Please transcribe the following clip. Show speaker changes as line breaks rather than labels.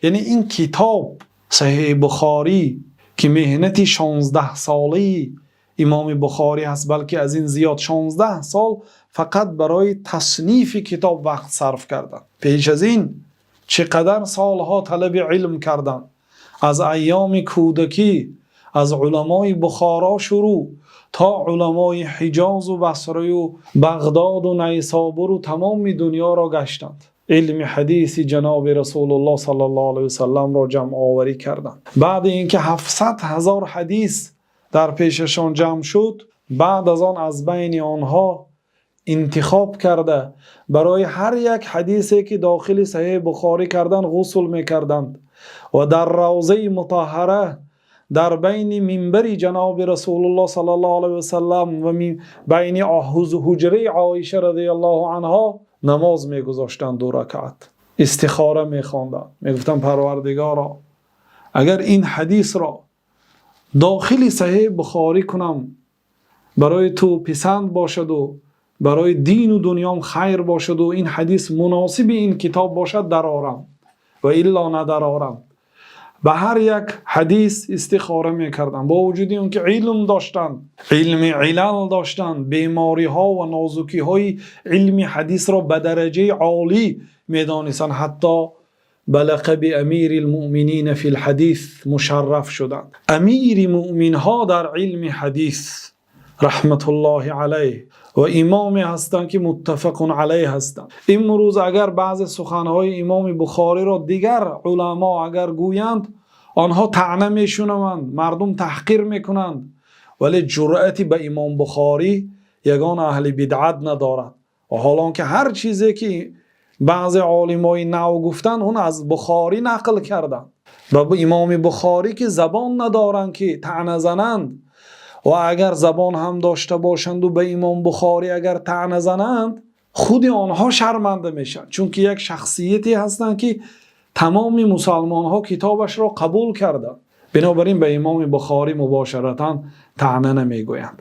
Яъне ин китоб, Саҳеҳи Бухорӣ, ки меҳнати 16-солаи имом Бухорӣ аст, балки аз ин зиёд, 16 сол фақат барои таснифи китоб вақт сарф карданд. Пеш аз ин чақадар солҳо талаби илм карданд, аз айёми кӯдакӣ аз уламои Бухоро шурӯъ то уламои Ҳиҷоз ва Басра ва Бағдод ва Найсобур ва тамоми дунёро гаштанд. Илми ҳадиси ҷаноби Расулуллоҳ саллаллоҳу алайҳи васаллам ро ҷамъоварӣ карданд. Баъд аз инки 700 ҳазор ҳадис дар пешашон ҷамъ шуд, баъд аз он аз байни онҳо интихоб карда, барои ҳар як ҳадисе ки дохили Саҳеҳи Бухорӣ карданд, ғусл мекарданд ва дар Равзаи Мутаҳҳара, дар байни минбари ҷаноби Расулуллоҳ саллаллоҳу алайҳи васаллам ва байни ҳуҷраи Оиша розияллоҳу анҳо намоз мегузоштанд, ду ракъат истихора мехонданд, мегуфтанд: «Парвардигоро, агар ин ҳадисро дохили Саҳеҳи Бухорӣ кунам, барои ту писанд бошад ва барои дину дунём хайр бошад ва ин ҳадис муносиби ин китоб бошад, дарорам ва илло надарорам». Ба ҳар як ҳадис истихора мекарданд, бо вуҷуди инки илм доштанд, илми илал доштанд, бемориҳо ва нозукиҳои илми ҳадисро ба дараҷаи олӣ медонистанд, ҳатто ба лақаби Амирулмӯъминин фил-ҳадис мушарраф шуданд. Амири мӯъминҳо дар илми ҳадис, раҳматуллоҳи алайҳ, ва имоме ҳастанд ки муттафақун алайҳ ҳастанд. Имрӯз агар баъзе суханҳои имом Бухориро дигар уламо агар гӯянд, онҳо таъна мешунаванд, мардум таҳқир мекунанд, вале ҷуръате ба имом Бухорӣ ягон аҳли бидъат надорад. Ва ҳол онки ҳар чизе ки баъзе олимони нав гуфтанд, он аз Бухорӣ нақл карданд ва имом Бухорӣ ки забон надоранд ки таъна зананд, ва агар забон ҳам дошта бошанд ва ба имом Бухорӣ агар таъна зананд, худи онҳо шарманда мешаванд, чунки як шахсияте ҳастанд ки тамоми мусулмонҳо китобашро қабул карданд. Бинобар ин ба имом Бухорӣ мубошаратан таъна намегӯянд.